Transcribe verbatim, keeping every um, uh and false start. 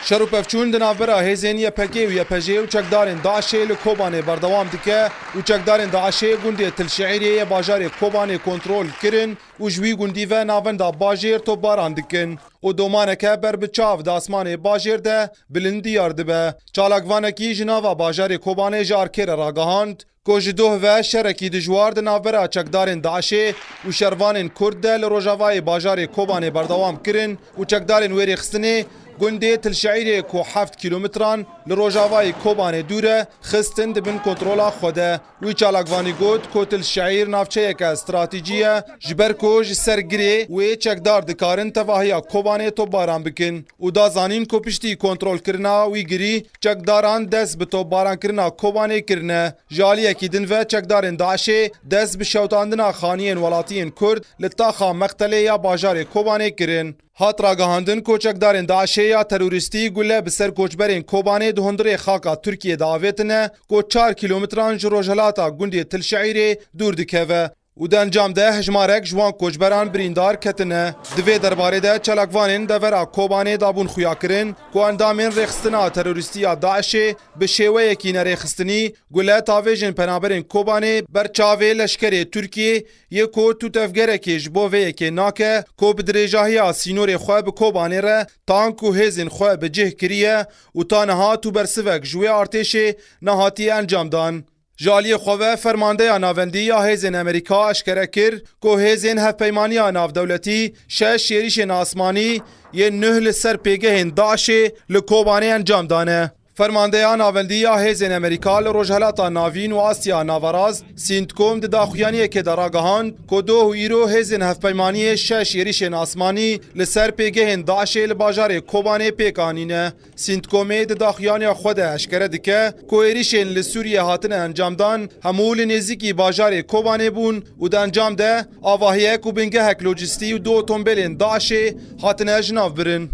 Şer û pevçûn di navbera hêzên Y P G û Y P J û çekdarên DAIŞê li Kobanê berdewam dike û çekdarên DAIŞê gundê Til Şeîrê yê bajarê Kobanê kontrol kirin û ji wî gundî ve navenda bajêr topbaran dikin û domaneke ber bi çav di asmanê bajêr de bilind diyar dibe. Çalakvanekî ji nava bajarê Kobanê ji Arkê re ragihand ku ji doh ve şerekî dijwar di navbera çekdarên DAIŞê û şervanên Kurd de li rojavayê bajarê Kobanê berdewam kirin û çekdarên wê rêxistinê gundê Til Şeîrê ku heft kîlometran li rojavayê Kobanê dûr e, xistin di bin kontrola xwe de. Wî çalakvanî got ku Til Şeîr navçeyeke stratejî ye, ji ber ku ji ser girê wê çekdar dikarin tevahiya Kobanê topbaran bikin û da zanîn ku piştî kontrolkirina wî girî çekdaran dest bi topbarankirina Kobanê kirine. Ji aliyekî din ve çekdarên DAIŞê dest bi şewitandina xaniyên welatiyên Kurd li taxa Mextelê ya bajarê Kobanê kirin. Hat ragihandin ku çekdarên DAIŞê ya terorîstî gule bi ser koçberên Kobanê di hundirê xaka Tirkiyê de avêtine ku çar kîlometran ji rojhilata gundê Til Şeîrê dûr dikeve û di encam de hejmarek ji wan koçberan birîndar ketine. Di vê derbarê de çalakvanên devera Kobanê dabûn xuya kirin ku endamên rêxistina terorîstî ya DAIŞê bi şêweyekî nerêxistinî gule tavêjên penaberên Kobanê ber çavê leşkerê Tirkiyê yê ku tûtevgerekê ji bo vê yekê nake ku bi dirêjahiya sînorê xwe bi Kobanê re tank û hêzên xwe bi cih kiriye û ta niha tûbersivek ji wê artêşê nehatiye encamdan. Ji aliyê xwe ve fermandeya navendî ya hêzên Amerîka eşkere kir ku hêzên hevpeymaniya navdewletî şeş êrîşên asmanî yên nuh li ser pêgehên DAIŞê li Kobanê encam dane. Fermandeya navendî ya hêzên Amerîka li Rojhelata Navîn û Asya Naverast, CENTCOM, di daxuyaniyekê de ragihand ku doh û îro hêzên hevpeymaniyê şeş êrîşên asmanî li ser pêgehên DAIŞê li bajarê Kobanê pêk anîne. CENTCOMê di daxuyaniya xwe de eşkere dike ku êrîşên li Sûriyê hatine encamdan hemû li nêzîkî bajarê Kobanê bûn û di encam de avahiyek û bingehek lojîstî û du otombêlên DAIŞê hatine ji nav birin.